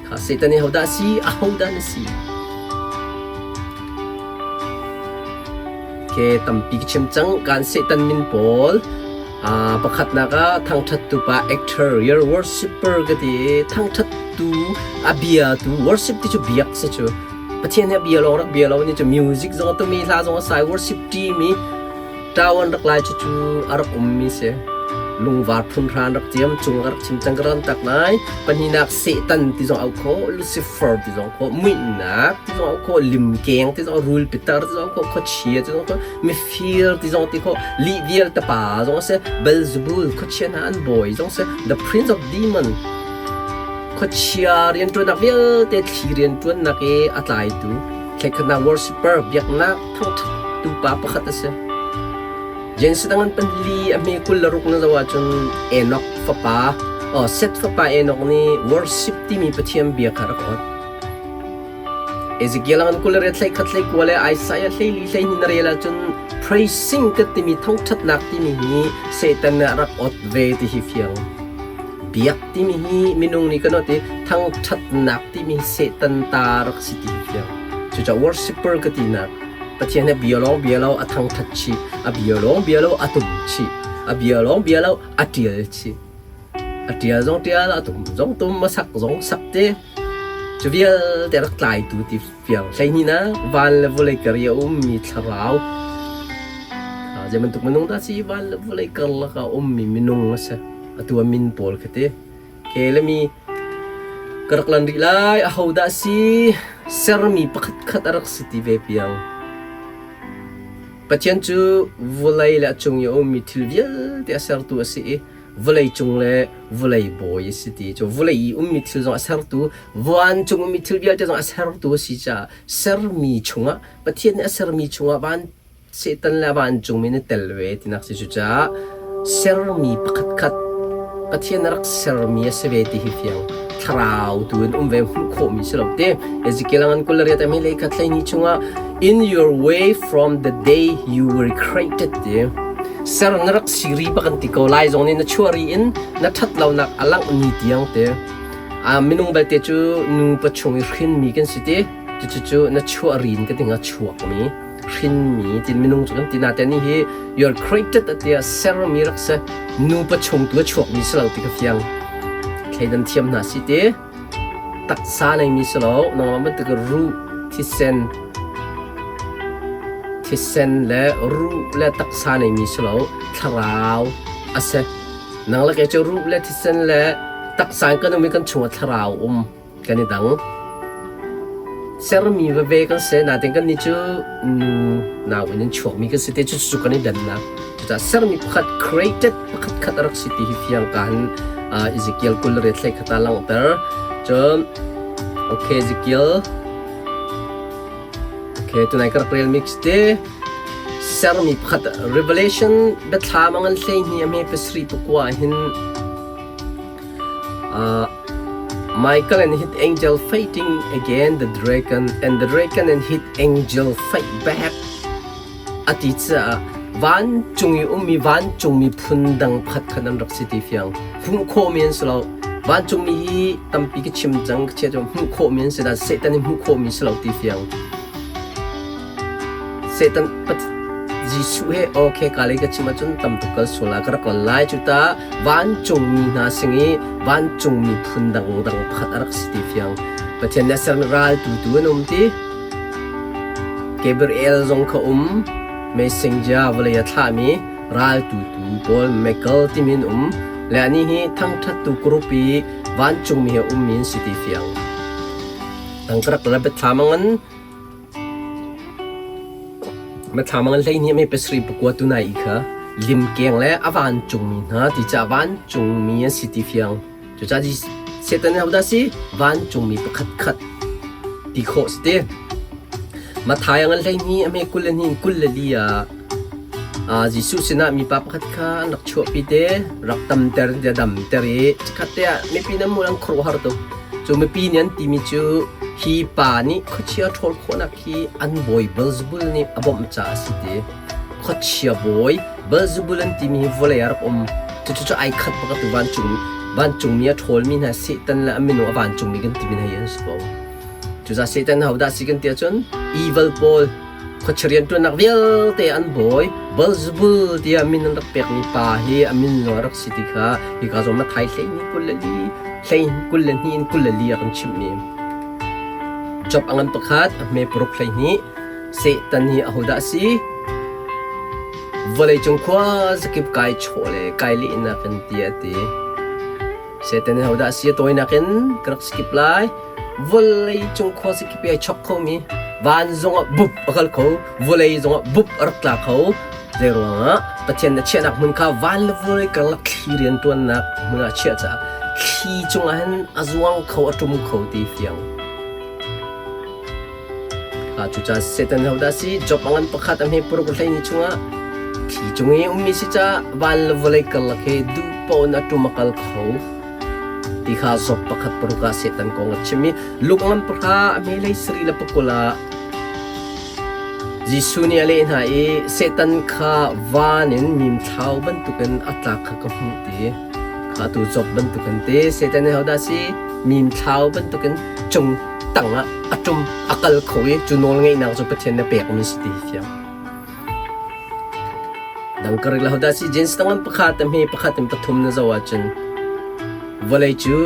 Kha Satan hi hodah a si? Ahodah na si? Ke tampi ka chim cang kan Satan min pawl pakhatnak ah thangṭhattu pa actor your worshipper ka ti i thangṭhattu a biatu worship ti cu biak si cu Pathian he bia lawng rak bia lo ni cu music zong a tumi hla zong a sai worship team i ṭawan rak lai cucu a rak ummi si. Lungvar phunhra an rak ciam, cung a rak chim cang ka rak tak lai. Pahnihnak Satan ti zong au khawh, Lucifer ti zong khawh, muihnak ti zong au khawh, limkeng ti zong, rul pitar ti zong khawh, khuachia ti zong khawh, mifir ti zong ti khawh, lih vialte pa zong a si, Beelzebul khuachia hna an bawi zong si, the prince of demon khuachia rianṭuannak vialte thli rianṭuannak i a tlaitu thlekhatnak worshipper biaknak thangṭhattu pa pakhat a si. Genesis dang an panli a hme 26 na zoh ahcun Enoch fapa oh, Seth fapa Enoch nih worship timi Pathian bia kha rak ot. Ezekiel an kul riat hlei khat hlei kua le Isaiah hlei li hlei hnih na rel ahcun praising ka timi thangṭhatnak timi hi Satan nih a rak ot ve ti hi fiang. Biak timi hi minung nih kan ot i thangṭhatnak timi hi Satan ta rak si ti hi fiang. Cucaah worshipper ka tinak Pathian he bia lawng bia lo a thangṭhat chih, a bia lawng bia lo a tum chih, a bia lawng bia lo a ṭial chih. A ṭial zong ṭial, a tum zong tum, a sak zong sak te. Cu vialte rak tlaitu ti fiang 12 nak van le vawlei kar i a ummi thlarau zei bantuk minung dah si van le vawlei karlak ah a ummi minung a si. Atu a min pawl khi ti. Ke le mi ka rak lan rih lai ahodah si sermi pakhatkhat a rak si ti ve piang. Pathian cu vawlei le a cung i a ummi thil vialte a sertu a si i vawlei cung le vawlei bawi a si ti cu vawlei i ummi thil zong a sertu vancung ummi thil vialte zong a sertu a si caah sermi chungah Pathian nih a sermi chungah van Satan le vancungmi nih tel ve tinak si cucaah sermi pakhatkhat Pathian a rak sermi a si ve ti hi fiang thlarau tu in um ve hmuh khawhmi si lo te Ezekiel ngan 28 a lei khat hlei ni chungah in your way from the day you were created ti ser na rak si ri bak an ti ko lai zong nih na chuah ri in na ṭhat lonak a langh ni tiang te a minung belte cu nu pachung i hrinmi kan si ti cucu na chuah rin ka ding a chuakmi hrinmi tin minung cu kan ti na te ni hi you are created atia sermi rak si nu pachung tu a chuakmi si lo ti ka fiang thleidan thiam hna si ti taksa neimi si lo nangmah bantuk ru thisen thisen le ruh le taksa neimi si lo thlarau a si nang le kei cu ruh le thisen le taksa in kan um i kan chungah thlarau um kan i dang. Sermi veve kan si, nain kan nih cu nu nau in an chuakmi kan si te cu cu kan i dannak. Cucaah sermi pakhat created pakhat khat a rak si ti hi fiang ka han Ezekiel 28 hlei khat ah langhter. Cun okay Ezekiel okay tunai ka rak rel mi te sermi pakhat Revelation biathlam a ngan hlei hni a hme pasarih pakua hin Michael and his angel fighting again the dragon and the dragon and his angel fight back a ti caah vancung i ummi vancungmi phun dang pakhat khan an rak si ti fiang hmuh khawhmi an si lo vancungmi hi tampi ka chim cang ka chia hmuh khawhmi an si dan Satan hi hmuh khawhmi si lo ti fiang Satan Jesuh he okay ka lei ka chim ahcun tam tuk kal sual ah ka rak lan lai cu ta vancungmi hna sing i vancungmi phun dangdang pakhat a rak si ti fiang Pathian nih a sermi ral tu tu an um ti Gabriel zong kha um messenger vawlei a thlahmi ral tu tu pawl Michael timi an um le anih hi thangṭhattu group i vancungmi he ummi an si ti fiang tang ka rak la biathlam a ngan Biathlam a ngan 12 mei pasarih pakua tu nai i kha limkeng le a vancungmi hna ti caah vancungmi an si ti fiang. Cucaah Satan nih hodah si? Vancungmi pakhat khat ti khawh si ti. Matthai a ngan 12 a hme 22 24 ah Jesuh sinah mipa pakhat kha an rak chuahpi te, rak tamter in damter i chikkhat te ah mipi nan hmuh an khuaruahhar tuk. Cu mipi nih an timi cu hi pa nih khuachia ṭhawl khawhnak hi an bawi Beelzebul nih a bawmh caah a si ti. Khuachia bawi Beelzebul an timi hi vawlei ah rak um. Cucu cu ai khat bak atu vancung. Vancungmi a ṭhawlmi hna Satan le a minung a vancungmi kan timi hna hi an si ko. Cucaah Satan hodah si kan ti ahcun evil pawl khuachia rianṭuannak vialte an bawi Beelzebul tiah min an rak pekmi pa hi a min zong a rak si ti kha hika zawn Matthai hleihnih 24 hlei 22 in 24 a kan chimhmi. Job a ngan pakhat a hme paruk 12 Satan hi ahodah a si? Vawleicung khua zakip kai chawh le kai lehnak in tiah a ti. Satan hi hodah a si a tawinak in ka rak skip lai. Vawleicung khua zakip i ai chok khomi van zongah bup a kal kho, vawlei zongah bup a rak tla kho. Zei ruangah Pathian na chiahnak hmun kha van le vawlei karlak thli rianṭuannak hmun ah a chiah caah thli cungah hin a zuang kho, a ṭum kho ti fiang. Cucaah Satan hodah a si? Job a ngan pakhat a hme paruk hleihnih chungah thli cung i ummi si caah van le vawlei karlak hi duh paoh in a ṭum a kal kho ti kha Job pakhat paruk ah Satan kong a chim i Luke ngan pahra a hme hlei sarih le pakul ah Jesuh nih a leh hna i Satan kha van in mimthlau bantukin a tlak kha ka hmuh ti. Kha tu Job bantukin te Satan hi hodah a si? Mimthlau bantukin cung tangah a ṭum a kal kho i cu nawlngeihnak cu Pathian na pekmi si ti hi fiang. Dang ka rel hodah si James tangam pakhat a hme pakhat in pathum na zoh ahcun vawlei cu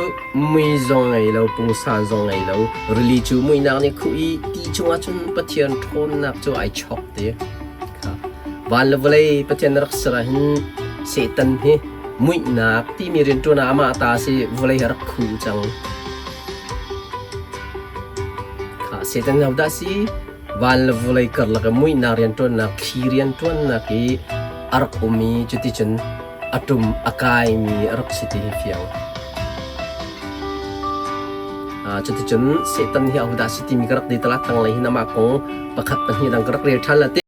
mui zong ngei lo pungsan zong ngei lo rili cu muihnak nih khuh i ti chungah cun Pathian ṭhawnnak cu ai chok ti kha van le vawlei Pathian na rak ser ah hin Satan hi muihnak timi rianṭuan ah amah ta si vawlei hi a rak khu cang. Satan hodah si? Van le vawlei karlak i muihnak rianṭuannak, thli rianṭuannak i a rak um i cuticun a ṭum a kaimi a rak si ti hi fiang. Cuticun Satan hi ahodah si timi ka rak ti talak tanglei hin amah kong pakhat pahnih dang ka rak rel ṭhan la ti.